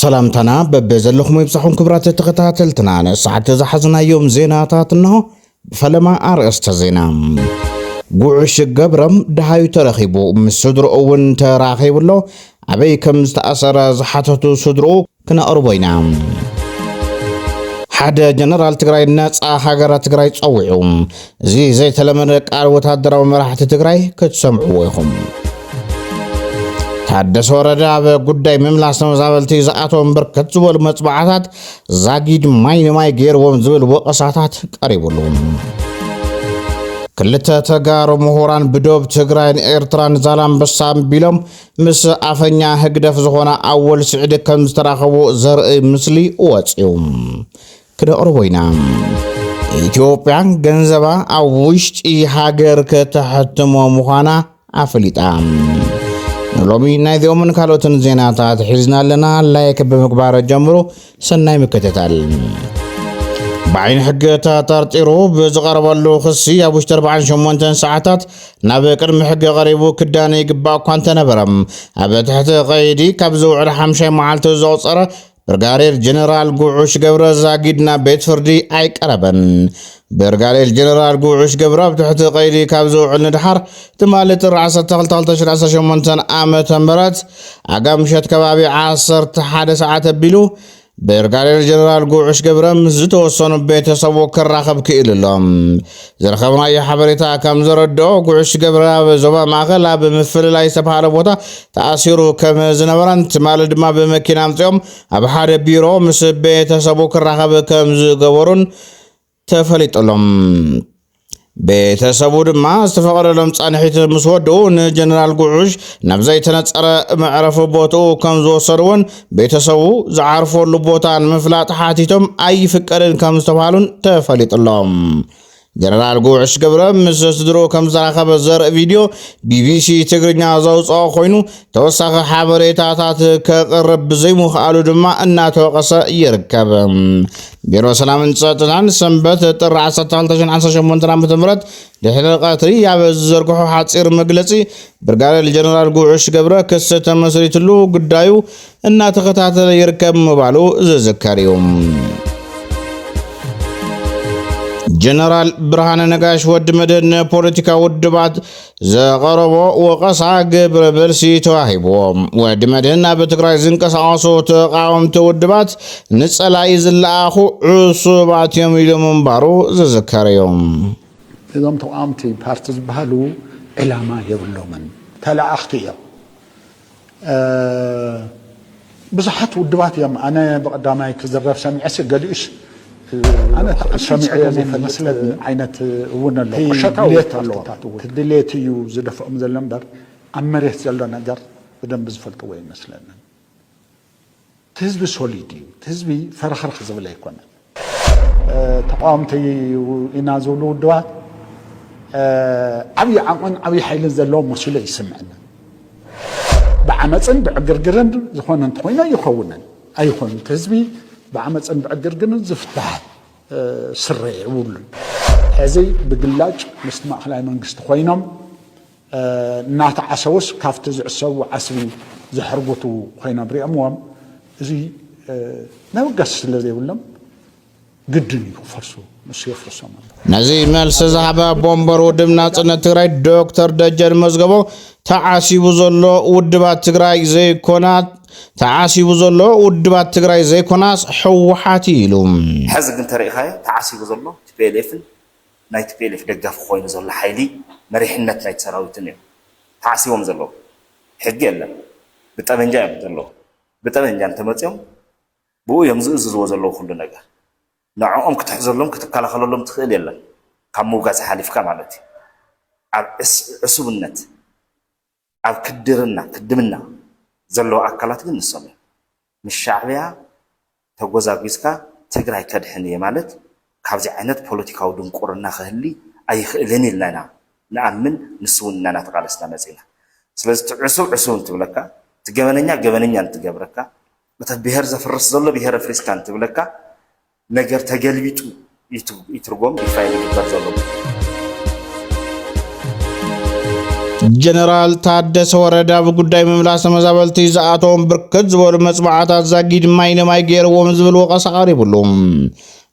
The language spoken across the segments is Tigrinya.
ሰላምታና በብዘለኹም ይብጻሕኩም ክቡራት ተኸታተልትና፣ ንሰዓት ዝሓዝናዮም ዜናታት እንሆ። ብፈለማ ኣርእስተ ዜና። ጉዕሽ ገብረም ደሃዩ ተረኺቡ፣ ምስ ስድርኡ እውን ተራኺቡ ኣሎ። ኣበይ ከም ዝተኣሰረ ዝሓተቱ ስድርኡ ክነቕርቦ ኢና። ሓደ ጀነራል ትግራይ ነጻ ሃገራት ትግራይ ጸዊዑ። እዚ ዘይተለመደ ቃል ወታደራዊ መራሕቲ ትግራይ ክትሰምዕዎ ኢኹም። ታደሰ ወረደ ኣብ ጉዳይ ምምላስ ተመዛበልቲ ዝኣተዎም ብርክት ዝበሉ መጽባዕታት ዛጊድ ማይ ንማይ ገይርዎም ዝብል ወቐሳታት ቀሪቡሉ። ክልተ ተጋሩ ምሁራን ብዶብ ትግራይን ኤርትራን ዛላምበሳ ኣቢሎም ምስ ኣፈኛ ህግደፍ ዝኾነ ኣወል ስዒድ ከም ዝተራኸቡ ዘርኢ ምስሊ ወፂኡ። ክነቕርቦ ኢና። ኢትዮጵያ ገንዘባ ኣብ ውሽጢ ሃገር ከተሕትሞ ምዃና ኣፍሊጣ። ንሎሚ ናይዚኦምን ካልኦትን ዜናታት ሒዝና ኣለና። ላይክ ብምግባር ጀምሩ። ሰናይ ምክትታል። ብዓይኒ ሕጊ ተጠርጢሩ ብዝቐረበሉ ክሲ ኣብ ውሽጢ ኣርባዓን ሸሞንተን ሰዓታት ናብ ቅድሚ ሕጊ ቀሪቡ ክዳነ ይግባእ እኳ እንተነበረ፣ ኣብ ትሕቲ ቀይዲ ካብ ዝውዕል ሓምሻይ መዓልቱ ዘቑጸረ ብርጋዴር ጀነራል ጉዑሽ ገብረ ዛጊድ ናብ ቤት ፍርዲ ኣይቀረበን። ብርጋዴር ጀነራል ጉዑሽ ገብረ ኣብ ትሕቲ ቀይዲ ካብ ዝውዕል ንድሓር ትማሊ ጥሪ ዓሰርተ ክልተ ክልተ ሺሕ ዓሰርተ ሸሞንተ ዓመተ ምህረት ኣጋ ምሸት ከባቢ ዓሰርተ ሓደ ሰዓት ኣቢሉ ብርጋዴር ጀነራል ጉዑሽ ገብረ ምስ ዝተወሰኑ ቤተሰቡ ክራኸብ ክኢሉ ኣሎ። ዝረኸብናዮ ሓበሬታ ከም ዘረድኦ፣ ጉዑሽ ገብረ ኣብ ዞባ ማእኸል ኣብ ምፍልላይ ዝተባሃለ ቦታ ተኣሲሩ ከም ዝነበረን ትማሊ ድማ ብመኪና ኣምፂኦም ኣብ ሓደ ቢሮ ምስ ቤተሰቡ ክራኸብ ከም ዝገበሩን ተፈሊጡሎም። ቤተሰቡ ድማ ዝተፈቐደሎም ፃንሒት ምስ ወድኡ ንጀነራል ጉዑሽ ናብ ዘይተነፀረ መዕረፊ ቦትኡ ከም ዝወሰድዎን ቤተሰቡ ዝዓርፈሉ ቦታ ንምፍላጥ ሓቲቶም ኣይፍቀድን ከም ዝተባሃሉን ተፈሊጡሎም። ጀነራል ጉዑሽ ገብረ ምስ ስድርኡ ከም ዝተራኸበ ዘርኢ ቪድዮ ቢቢሲ ትግርኛ ዘውፅኦ ኮይኑ፣ ተወሳኺ ሓበሬታታት ከቕርብ ብዘይምኽኣሉ ድማ እናተወቐሰ ይርከብ። ቢሮ ሰላምን ጸጥታን ሰንበት ጥሪ ዓሰርተ ክልተ ሺሕ ዓሰርተ ሸሞንተ ዓመተ ምህረት ድሕሪ ቀትሪ ኣብ ዝዘርግሖ ሓጺር መግለጺ፣ ብርጋዴር ጀነራል ጉዑሽ ገብረ ክሲ ተመስሪትሉ ጉዳዩ እናተኸታተለ ይርከብ ምባሉ ዝዝከር እዩ። ጀነራል ብርሃነ ነጋሽ ወዲ መድህን ንፖለቲካ ውድባት ዘቐረቦ ወቐሳ ግብረ መልሲ ተዋሂብዎ። ወዲ መድህን ኣብ ትግራይ ዝንቀሳቐሱ ተቓወምቲ ውድባት ንጸላኢ ዝለኣኹ ዕሱባት እዮም ኢሉ ምንባሩ ዝዝከር እዩ። እዞም ተቓወምቲ ፓርቲ ዝበሃሉ ዕላማ የብሎምን፣ ተለኣኽቲ እዮም። እ፣ ብዙሓት ውድባት እዮም። ኣነ ብቐዳማይ ክዝረብ ሰሚዐሲ ገሊኡስ፣ እ፣ ኣነ ተዓሚም ሰሚዐ ጸገም ዘይፈልጥ መስለኒ። ዓይነት እውን ኣሎ። እቲ ቁሸታዊ ድሌት ኣለዎ። ፓርቲታት እውን። እቲ ድሌት እዩ ዝደፍኦም ዘሎ እምበር፣ ኣብ መሬት ዘሎ ነገር ብደንቢ ዝፈልጥዎ ይመስለንን። እቲ ህዝቢ ሶሊድ እዩ። እቲ ህዝቢ ፈረኽረኽ ዝብል ኣይኮነን። እ፣ ተቃወምቲ ኢና ዝብሉ ውድባት፣ እ፣ ዓብዪ ዓቕምን ዓብዪ ሓይልን ዘለዎም መሲሉ ይስምዐኒ። ብዓመፅን ብዕግርግርን ዝኾነ እንተኾይኑ ኣይኸውንን። ኣይኾን። እቲ ህዝቢ ብዓመፅን ብዕግርግርን ዝፍታሕ፣ እ፣ ስረ የብሉን። ሕዚ ብግላጭ ምስቲ ማእኸላይ መንግስቲ ኮይኖም፣ እ፣ እናተዓሰቡስ ካብቲ ዝዕሰቡ ዓስቢ ዘሕርጉቱ ኮይኖም ሪኦምዎም። እዚ፣ እ፣ መበገሲ ስለ ዘይብሎም ግድን እዩ ክፈርሱ፣ ንሱ የፍርሶም ኣሎ። ነዚ መልሲ ዝሃበ ኣቦ ወንበር ውድብ ናጽነት ትግራይ ዶክተር ደጀን መዝገቦ፣ ተዓሲቡ ዘሎ ውድባት ትግራይ ዘይኮና፣ ተዓሲቡ ዘሎ ውድባት ትግራይ ዘይኮናስ ህወሓት እዩ ኢሉ። ሕዚ ግን ተሪኢኻዮ ተዓሲቡ ዘሎ ቲ ፒ ኤል ኤፍን ናይ ቲ ፒ ኤል ኤፍ ደጋፊ ኮይኑ ዘሎ ሓይሊ መሪሕነት ናይቲ ሰራዊትን እዮም። ተዓሲቦም ዘለዉ። ሕጊ የለን። ብጠበንጃ እዮም ዘለዉ። ብጠበንጃ እንተመፅዮም ብኡ እዮም ዝእዝዝዎ ዘለዉ ኩሉ ነገር። ንዕኦም ክትሕዘሎም ክትከላኸለሎም ትኽእል የለን። ካብ ምውጋዝ ሓሊፍካ ማለት እዩ። ኣብ ዕስ-፣ ዕሱብነት፣ ኣብ ክድርና፣ ክድምና ዘለዉ ኣካላት ግን ንሶም እዮም። ምስ ሻዕብያ ተጎዛጒዝካ ትግራይ ከድሕን እየ ማለት ካብዚ ዓይነት ፖለቲካዊ ድንቁርና ክህሊ ኣይኽእልን ኢልና ኢና ንኣምን። ንሱ እውን ኢና እናተቓለስና መፂና። ስለዚ እቲ ዕሱብ ዕሱብ እንትብለካ፣ እቲ ገበነኛ ገበነኛ እንትገብረካ፣ እቲ ብሄር ዘፍርስ ዘሎ ብሄር ኣፍሪስካ እንትብለካ፣ ነገር ተገልቢጡ ይት-፣ ይትርጎም፣ ዲፋይን ይግበር ዘሎ። ጀነራል ታደሰ ወረደ ኣብ ጉዳይ ምምላስ ተመዛበልቲ ዝኣተዎም ብርክት ዝበሉ መፅዋዕታት ዛጊድ ማይ ንማይ ገይርዎም ዝብል ወቐሳ ቀሪቡሉ።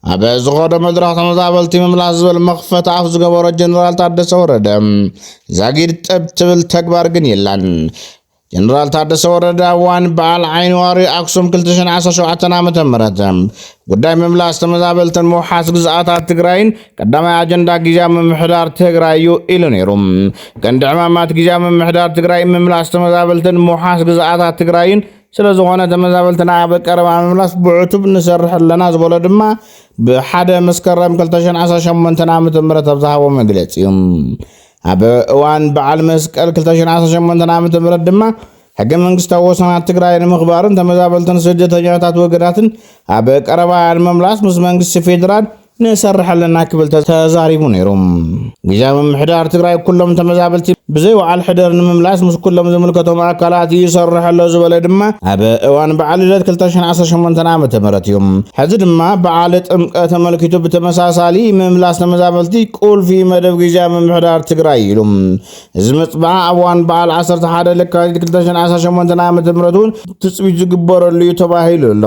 ኣብ ዝኸዶ መድረኽ ተመዛበልቲ ምምላስ ዝብል መኽፈቲ ኣፍ ዝገበሮ ጀነራል ታደሰ ወረደ ዛጊድ ጠብ ትብል ተግባር ግን የላን። ጀነራል ታደሰ ወረደ ኣብ እዋን በዓል ዓይኒ ዋሪ ኣክሱም ክልተ ሽሕን ዓሰርተ ሸውዓተን ዓመተ ምህረት ጉዳይ ምምላስ ተመዛበልትን ምውሓስ ግዝኣታት ትግራይን ቀዳማይ ኣጀንዳ ግዝያዊ ምምሕዳር ትግራይ እዩ ኢሉ ነይሩ። ቀንዲ ዕማማት ግዝያዊ ምምሕዳር ትግራይ ምምላስ ተመዛበልትን ምውሓስ ግዝኣታት ትግራይን ስለ ዝኾነ ተመዛበልትና ኣብ ቀረባ ምምላስ ብዕቱብ ንሰርሕ ኣለና ዝበሎ ድማ ብሓደ መስከረም ክልተ ሽሕን ዓሰርተ ሸሞንተን ዓመተ ምህረት ኣብ ዝሃቦ መግለፂ እዩ። ኣብ እዋን በዓል መስቀል ክልተ ሽሕን ዓሰርተ ሸሞንተን ዓመተ ምህረት ድማ ሕገ መንግስታዊ ወሰናት ትግራይ ንምኽባርን ተመዛበልትን ስደተኛታት ወገናትን ኣብ ቀረባ ንምምላስ ምስ መንግስቲ ፌዴራል ንሰርሕ ኣለና ክብል ተ-፣ ተዛሪቡ ነይሩ። ግዝያዊ ምምሕዳር ትግራይ ኩሎም ተመዛበልቲ ብዘይ ወዓል ሕደር ንምምላስ ምስ ኩሎም ዝምልከቶም ኣካላት ይሰርሕ ኣሎ ዝበለ ድማ ኣብ እዋን በዓል ልደት ክልተ ሽሕን ዓሰርተ ሸሞንተን ዓመተ ምህረት እዩ። ሕዚ ድማ በዓል ጥምቀት ተመልኪቱ ብተመሳሳሊ ምምላስ ተመዛበልቲ ቁልፊ መደብ ግዝያዊ ምምሕዳር ትግራይ ኢሉ። እዚ መፅብዓ ኣብ እዋን በዓል ዓሰርተ ሓደ ለካቲት ክልተ ሽሕን ዓሰርተ ሸሞንተን ዓመተ ምህረት እውን ትፅቢት ዝግበረሉ እዩ ተባሂሉ ኣሎ።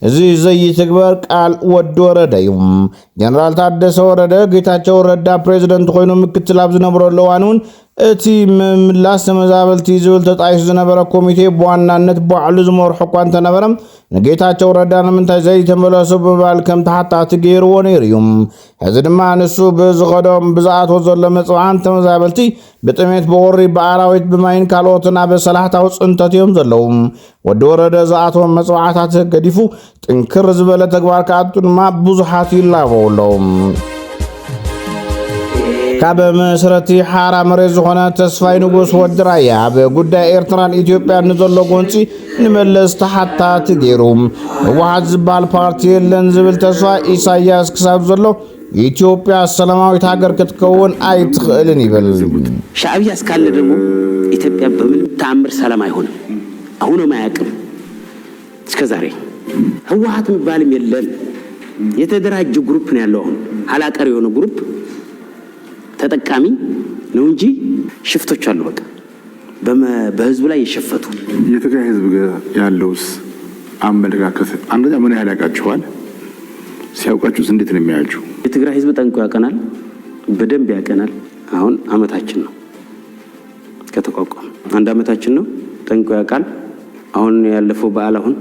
እዚ ዘይትግበር ቃል ወዲ ወረደ እዩ። ጀነራል ታደሰ ወረደ ጌታቸው ረዳ ፕሬዝደንት ኮይኑ ምክትል ኣብ ዝነበረሉ እዋን እውን እቲ ምምላስ ተመዛበልቲ ዝብል ተጣይሱ ዝነበረ ኮሚቴ ብዋናነት ባዕሉ ዝመርሖ እኳ እንተነበረ ንጌታቸው ረዳ ንምንታይ ዘይተመለሱ ብምባል ከም ተሓታቲ ገይርዎ ነይሩ እዩ። ሕዚ ድማ ንሱ ብዝኸዶም ብዝኣትዎ ዘሎ መፅብዓን ተመዛበልቲ ብጥሜት ብቑሪ ብኣራዊት ብማይን ካልኦትን ኣብ ሰላሕታዊ ፅንተት እዮም ዘለዉ። ወዲ ወረደ ዝኣትዎም መፅዋዕታት ገዲፉ ጥንክር ዝበለ ተግባር ክኣቱ ድማ ብዙሓት ይላበው ኣለዉ። ካብ መስረቲ ሓራ መሬት ዝኾነ ተስፋይ ንጉስ ወዲ ራያ ኣብ ጉዳይ ኤርትራን ኢትዮጵያን ንዘሎ ጎንፂ ንመለስ ተሓታቲ ገይሩ። ህወሓት ዝበሃል ፓርቲ የለን ዝብል ተስፋ ኢሳያስ ክሳብ ዘሎ ኢትዮጵያ ሰላማዊት ሃገር ክትከውን ኣይትኽእልን ይብል። ሻዕብያ እስካለ ደግሞ ኢትዮጵያ በምንም ተአምር ሰላም አይሆንም። አሁንም አያውቅም። እስከ ዛሬ ህወሓት የሚባልም የለም። የተደራጀ ግሩፕ ነው ያለው። አሁን ኋላ ቀር የሆነ ግሩፕ ተጠቃሚ ነው እንጂ ሽፍቶች አሉ። በቃ በመ- በህዝቡ ላይ የሸፈቱ የትግራይ ህዝብ ጋር ያለውስ አመለካከት አንደኛ ምን ያህል ያውቃችኋል? ሲያውቃችሁስ እንዴት ነው የሚያያችሁ? የትግራይ ህዝብ ጠንቅቆ ያውቀናል፣ በደንብ ያውቀናል። አሁን አመታችን ነው ከተቋቋመ፣ አንድ አመታችን ነው። ጠንቅቆ ያውቃል። አሁን ያለፈው በዓል አሁን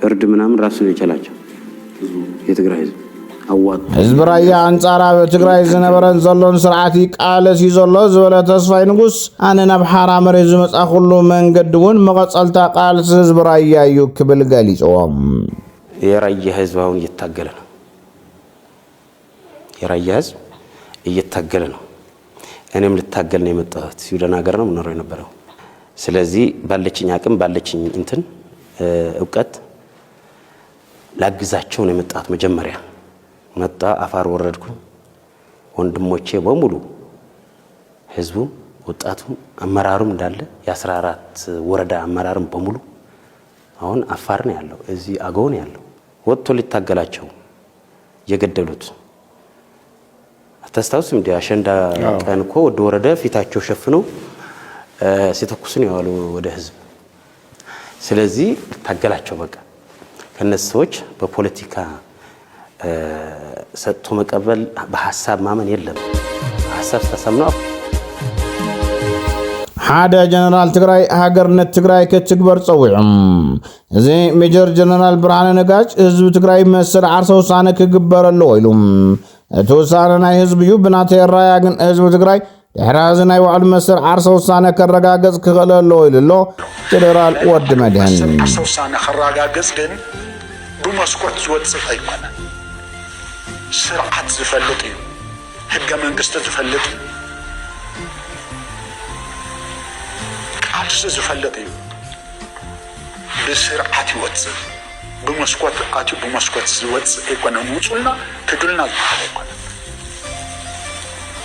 እርድ ምናምን ራሱ ነው የቻላቸው የትግራይ ህዝብ አዋጡ። ህዝቢ ራያ ኣንጻር ኣብ ትግራይ ዝነበረን ዘሎን ስርዓት ይቃለስ እዩ ዘሎ ዝበለ ተስፋይ ንጉስ፣ ኣነ ናብ ሓራ መሬት ዝመጻኹሉ መንገዲ እውን መቐጸልታ ቃልሲ ህዝቢ ራያ እዩ ክብል ገሊጽዎ። የራያ ህዝብ አሁን እየታገለ ነው። የራያ ህዝብ እየታገለ ነው። እኔም ልታገል ነው የመጣሁት። ስዊድን ሀገር ነው የምኖረው የነበረው። ስለዚህ ባለችኝ አቅም ባለችኝ እንትን እውቀት ላግዛቸው ነው የመጣሁት። መጀመሪያ መጣ አፋር ወረድኩኝ። ወንድሞቼ በሙሉ ህዝቡም ወጣቱም አመራሩም እንዳለ የአስራ አራት ወረዳ አመራርም በሙሉ አሁን አፋር ነው ያለው፣ እዚህ አገው ነው ያለው። ወጥቶ ሊታገላቸው የገደሉት አታስታውስም እንዴ? አሸንዳ ቀን እኮ ወደ ወረደ ፊታቸው ሸፍነው ሲተኩሱ ነው የዋሉ ወደ ህዝብ። ስለዚህ ልታገላቸው በቃ ከነዚህ ሰዎች በፖለቲካ ሰጥቶ መቀበል በሀሳብ ማመን የለም። ሀሳብ ስታሳምነው ሓደ ጀነራል ትግራይ ሃገርነት ትግራይ ክትግበር ጸዊዑ። እዚ ሜጀር ጀነራል ብርሃነ ነጋሽ ህዝቢ ትግራይ መሰል ዓርሰ ውሳነ ክግበር ኣለዎ ኢሉ። እቲ ውሳነ ናይ ህዝቢ እዩ፣ ብናተይ ኣራያ ግን ህዝቢ ትግራይ ድሕሪ ሕዚ ናይ ባዕሉ መሰል ዓርሰ ውሳነ ከረጋገጽ ክኽእል ኣለዎ ኢሉ ኣሎ ጀነራል ወዲ መድህን። ዓርሰ ውሳነ ከረጋግጽ ግን ብመስኮት ዝወጽእ ኣይኮነን። ስርዓት ዝፈልጥ እዩ። ህገ መንግስቲ ዝፈልጥ እዩ። ቃልሲ ዝፈልጥ እዩ። ብስርዓት ይወፅእ። ብመስኮት ኣትዩ ብመስኮት ዝወፅእ ኣይኮነን። ውፁልና ክዱልና ዝበሃል ኣይኮነን።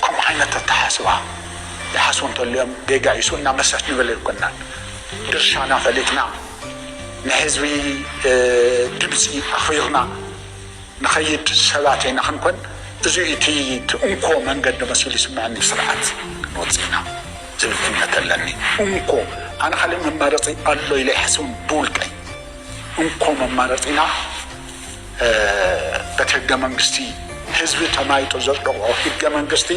ከምኡ ዓይነት ኣተሓስባ ይሓስቡ እንተልዮም ጌጋ እዩ። እና መሰት ንብል ኣይኮናን። ድርሻና ፈሊጥና ንህዝቢ ድምፂ ኣኽቢርና ንኸይድ ሰባት ኢና ክንኮን። እዚ እቲ እቲ እንኮ መንገዲ መሲሉ ይስምዐኒ። ስርዓት ክንወፅእ ኢና። ዝብል እምነት ኣለኒ። እንኮ ኣነ ካልእ መማረፂ ኣሎ ኢለ ኣይሓስብን ብውልቀይ። እንኮ መማረፂና በቲ ህገ መንግስቲ፣ ህዝቢ ተማይጦ ዘፅደቆ ህገ መንግስቲ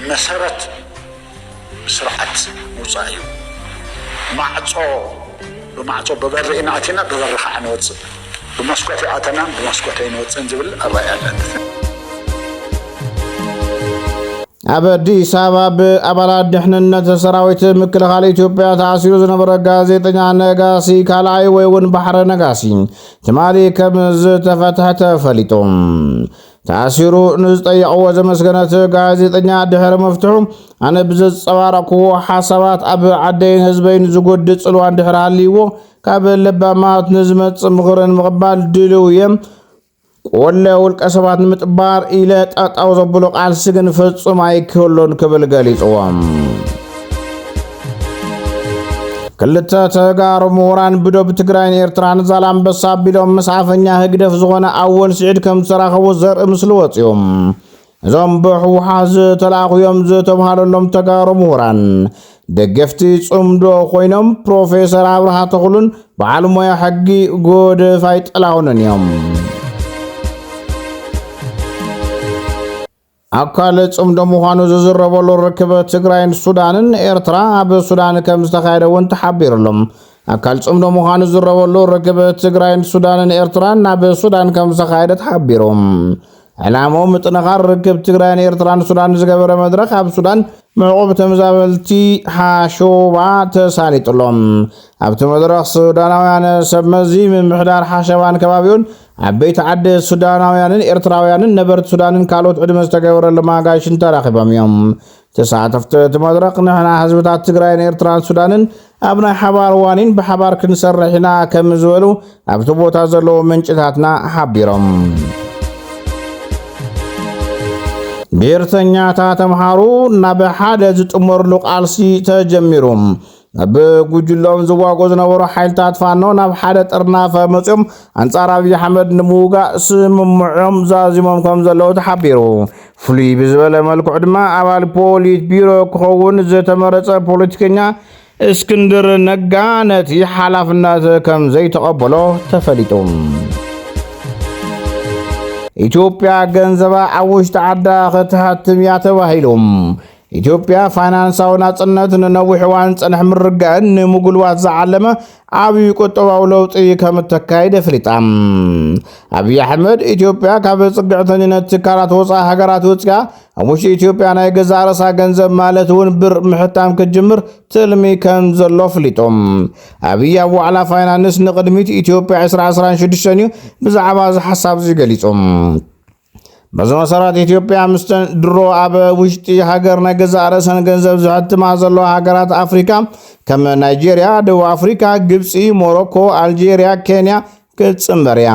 መሰረት ስርዓት ምውፃእ እዩ። ማዕፆ ብማዕፆ፣ ብበሪ ኢና ኣቲና ብበሪ ከዓ ንወፅእ፣ ብመስኮት ይኣተናን ብመስኮት ኣይንወፅእን ዝብል ኣረኣእያ ኣለኒ። ኣብ ኣዲስ ኣበባ ብኣባላት ድሕንነት ሰራዊት ምክልኻል ኢትዮጵያ ተኣሲሩ ዝነበረ ጋዜጠኛ ነጋሲ ካልኣይ ወይ እውን ባሕረ ነጋሲ ትማሊ ከም ዝተፈትሐ ተፈሊጡ። ተኣሲሩ ንዝጠየቕዎ ዘመስገነ እቲ ጋዜጠኛ፣ ድሕሪ ምፍትሑ ኣነ ብዘንጸባረቕክዎ ሓሳባት ኣብ ዓደይን ህዝበይን ዝጎድእ ጽልዋ እንድሕር ሃልይዎ፣ ካብ ለባማት ንዝመጽእ ምኽሪ ንምቕባል ድልው እየ። ቆለ ውልቀ ሰባት ንምጥባር ኢለ ጠጠው ዘብሎ ቃልሲ ግን ፍጹም ኣይክህሉን ክብል ገሊጽዎም። ክልተ ተጋሩ ምሁራን ብዶብ ትግራይን ኤርትራን ዛላምበሳ ኣቢሎም ምስ ኣፈኛ ህግደፍ ዝኾነ ኣወል ስዒድ ከም ዝተራኸቡ ዘርኢ ምስሊ ወፂኦም። እዞም ብህወሓት ዝተላእኹ እዮም ዝተብሃለሎም ተጋሩ ምሁራን ደገፍቲ ጽምዶ ኮይኖም፣ ፕሮፌሰር ኣብርሃ ተኽሉን በዓል ሞያ ሕጊ ጎደፋይ ጥላሁንን እዮም። ኣካል ጽምዶ ምዃኑ ዝዝረበሉ ርክብ ትግራይን ሱዳንን ኤርትራ ኣብ ሱዳን ከም ዝተኻየደ እውን ተሓቢሩሎም። ኣካል ጽምዶ ምዃኑ ዝዝረበሉ ርክብ ትግራይን ሱዳንን ኤርትራን ናብ ሱዳን ከም ዝተኻየደ ተሓቢሩ። ዕላምኡ ምጥንኻር ርክብ ትግራይን ኤርትራን ሱዳን ዝገበረ መድረኽ ኣብ ሱዳን ምዕቑብ ተመዛበልቲ ሓሾባ ተሳሊጡሎም። ኣብቲ መድረኽ ሱዳናውያን ሰብ መዚ ምምሕዳር ሓሸባን ከባቢኡን ዓበይቲ ዓዲ ሱዳናውያንን ኤርትራውያንን ነበርቲ ሱዳንን ካልኦት ዕድመ ዝተገበረሎም ኣጋይሽን ተራኺቦም እዮም። ተሳተፍቲ እቲ መድረኽ ንሕና ህዝብታት ትግራይን ኤርትራን ሱዳንን ኣብ ናይ ሓባር ዋኒን ብሓባር ክንሰርሕ ኢና ከም ዝበሉ ኣብቲ ቦታ ዘለዉ ምንጭታትና ሓቢሮም። ብሄርተኛታት ኣምሓሩ ናብ ሓደ ዝጥመርሉ ቃልሲ ተጀሚሩ። ኣብ ጉጅሎም ዝዋጎ ዝነበሩ ሓይልታት ፋኖ ናብ ሓደ ጥርናፈ መፅዮም ኣንፃር ኣብይ ኣሕመድ ንምውጋእ ስምምዖም ዛዚሞም ከም ዘለዉ ተሓቢሩ። ፍሉይ ብዝበለ መልክዑ ድማ ኣባል ፖሊት ቢሮ ክኸውን ዝተመረፀ ፖለቲከኛ እስክንድር ነጋ ነቲ ሓላፍነት ከም ዘይተቐበሎ ተፈሊጡ። ኢትዮጵያ ገንዘባ ኣብ ውሽጢ ዓዳ ከተሕትም እያ ተባሂሉ። ኢትዮጵያ ፋይናንሳዊ ናጽነት ንነዊሕ እዋን ዝጸንሐ ምርግጋእን ንምጉልባት ዝዓለመ ዓብዪ ቁጠባዊ ለውጢ ከም እተካይድ ኣፍሊጣ። ኣብይ ኣሕመድ ኢትዮጵያ ካብ ጽግዕተኝነት ትካላት ወጻኢ ሃገራት ወጺኣ ኣብ ውሽጢ ኢትዮጵያ ናይ ገዛእ ርእሳ ገንዘብ ማለት እውን ብር ምሕታም ክትጅምር ትልሚ ከም ዘሎ ኣፍሊጡ። ኣብይ ኣብ ዋዕላ ፋይናንስ ንቕድሚት ኢትዮጵያ ዕስራ ዕስራን ሽዱሽተን እዩ ብዛዕባ እዚ ሓሳብ እዚ ገሊጹ። በዚ መሰረት ኢትዮጵያ ምስተን ድሮ ኣብ ውሽጢ ሃገር ናይ ገዛእ ርእሰን ገንዘብ ዝሕትማ ዘለዋ ሃገራት ኣፍሪካ ከም ናይጄርያ፣ ደቡብ ኣፍሪካ፣ ግብፂ፣ ሞሮኮ፣ ኣልጄርያ፣ ኬንያ ክትፅምበር እያ።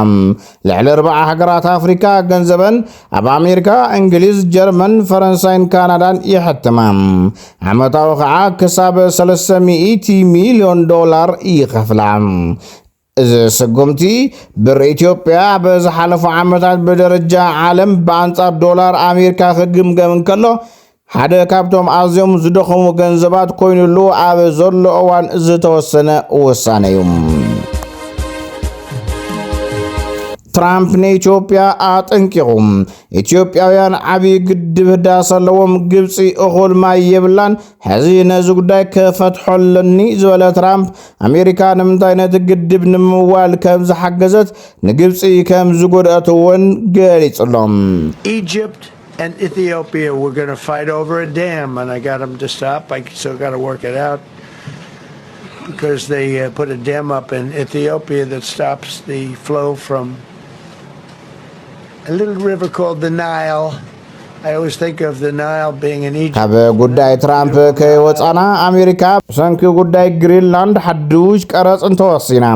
ልዕሊ ኣርባዓ ሃገራት ኣፍሪካ ገንዘበን ኣብ ኣሜሪካ፣ እንግሊዝ፣ ጀርመን፣ ፈረንሳይን ካናዳን ይሕትማ። ዓመታዊ ከዓ ክሳብ ሰለስተ ሚእቲ ሚልዮን ዶላር ይኸፍላ። እዚ ስጉምቲ ብር ኢትዮጵያ ኣብ ዝሓለፉ ዓመታት ብደረጃ ዓለም ብኣንጻር ዶላር ኣሜሪካ ክግምገም እንከሎ፣ ሓደ ካብቶም ኣዝዮም ዝደኸሙ ገንዘባት ኮይኑሉ ኣብ ዘሎ እዋን ዝተወሰነ ውሳነ እዩ። ትራምፕ ንኢትዮጵያ ኣጠንቂቑ። ኢትዮጵያውያን ዓብዪ ግድብ ህዳሰ ኣለዎም፣ ግብፂ እኹል ማይ የብላን፣ ሕዚ ነዚ ጉዳይ ክፈትሖ ኣለኒ ዝበለ ትራምፕ፣ ኣሜሪካ ንምንታይ ነቲ ግድብ ንምምዋል ከም ዝሓገዘት፣ ንግብፂ ከም ዝጎድኣት እውን ገሊጹሎም። Egypt and Ethiopia were going to fight over a dam, and I got them to stop. I still got to work it out because they uh, put a dam up in Ethiopia that stops the flow from a little river called the Nile. I always think of the Nile being in Egypt. ካብ ጉዳይ ትራምፕ ከይወፃና፣ ኣሜሪካ ብሰንኪ ጉዳይ ግሪንላንድ ሓዱሽ ቀረፅ እንተወሲና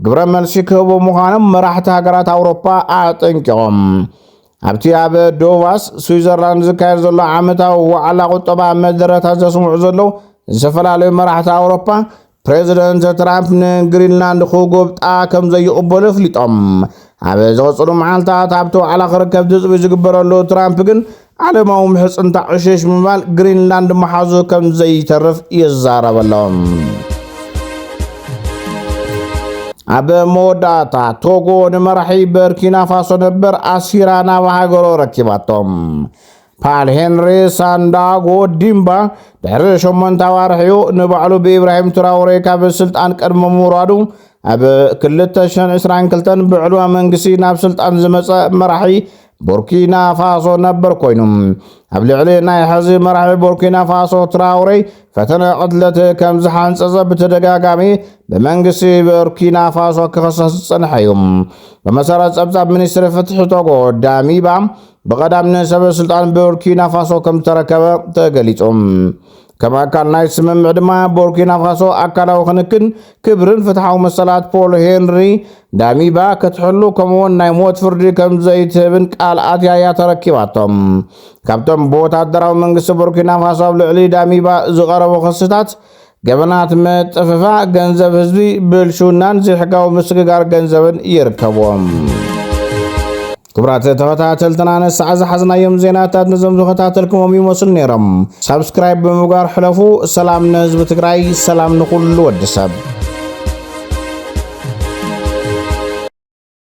ግብረ መልሲ ክህቡ ምዃኖም መራሕቲ ሃገራት ኣውሮፓ ኣጠንቂቖም። ኣብቲ ኣብ ዶቫስ ስዊዘርላንድ ዝካየድ ዘሎ ዓመታዊ ዋዕላ ቁጠባ መደረታት ዘስምዑ ዘለዉ ዝተፈላለዩ መራሕቲ ኣውሮፓ፣ ፕሬዚደንት ትራምፕ ንግሪንላንድ ክጎብጣ ከም ዘይቕበሉ ኣፍሊጦም። ኣብ ዝቕፅሉ መዓልታት ኣብቲ ዋዕላ ክርከብ ትፅቢት ዝግበረሉ ትራምፕ ግን ዓለማዊ ምሕጽንታ ዕሽሽ ምባል ግሪንላንድ መሓዙ ከም ዘይተርፍ ይዛረበሎም። ኣብ መወዳእታ፣ ቶጎ ንመራሒ በርኪና ፋሶ ነበር ኣሲራ ናብ ሃገሮ ረኪባቶም። ፓል ሄንሪ ሳንዳጎ ዲምባ ድሕሪ ሸሞንተ ኣዋርሕ'ዩ ንባዕሉ ብኢብራሂም ትራውሬ ካብ ስልጣን ቅድሚ ምውራዱ ኣብ ክልተ ሽሕን ዕስራን ክልተን ብዕልዋ መንግስቲ ናብ ስልጣን ዝመጸ መራሒ ቡርኪና ፋሶ ነበር ኮይኑ፣ ኣብ ልዕሊ ናይ ሕዚ መራሒ ቡርኪና ፋሶ ትራውሬ ፈተነ ቅትለት ከም ዝሓንጸጸ ብተደጋጋሚ ብመንግስቲ ቡርኪና ፋሶ ክኸሰስ ዝጸንሐ እዩ። ብመሰረት ጸብጻብ ሚኒስትሪ ፍትሒ ቶጎ፣ ዳሚባ ብቐዳም ንሰበ ስልጣን ቡርኪና ፋሶ ከም ዝተረከበ ተገሊጹ። ከም ኣካል ናይ ስምምዕ ድማ፣ ቡርኪና ፋሶ ኣካላዊ ክንክን፣ ክብርን ፍትሓዊ መሰላት ፖል ሄንሪ ዳሚባ ክትሕሉ፣ ከምኡውን ናይ ሞት ፍርዲ ከም ዘይትህብን ቃል ኣትያያ ተረኪባቶም። ካብቶም ብወታደራዊ መንግስቲ ቡርኪና ፋሶ ኣብ ልዕሊ ዳሚባ ዝቐረቡ ክስታት፣ ገበናት ምጥፍፋእ ገንዘብ ህዝቢ፣ ብልሽውናን ዘይሕጋዊ ምስግጋር ገንዘብን ይርከብዎም። ክቡራት ተኸታተልትና፣ ነሳዕ ዝሓዝናዮም ዜናታት ነዞም ዝኸታተልኩሞም ይመስሉ ነይሮም። ሳብስክራይብ ብምግባር ሕለፉ። ሰላም ንህዝቢ ትግራይ፣ ሰላም ንኹሉ ወዲ ሰብ።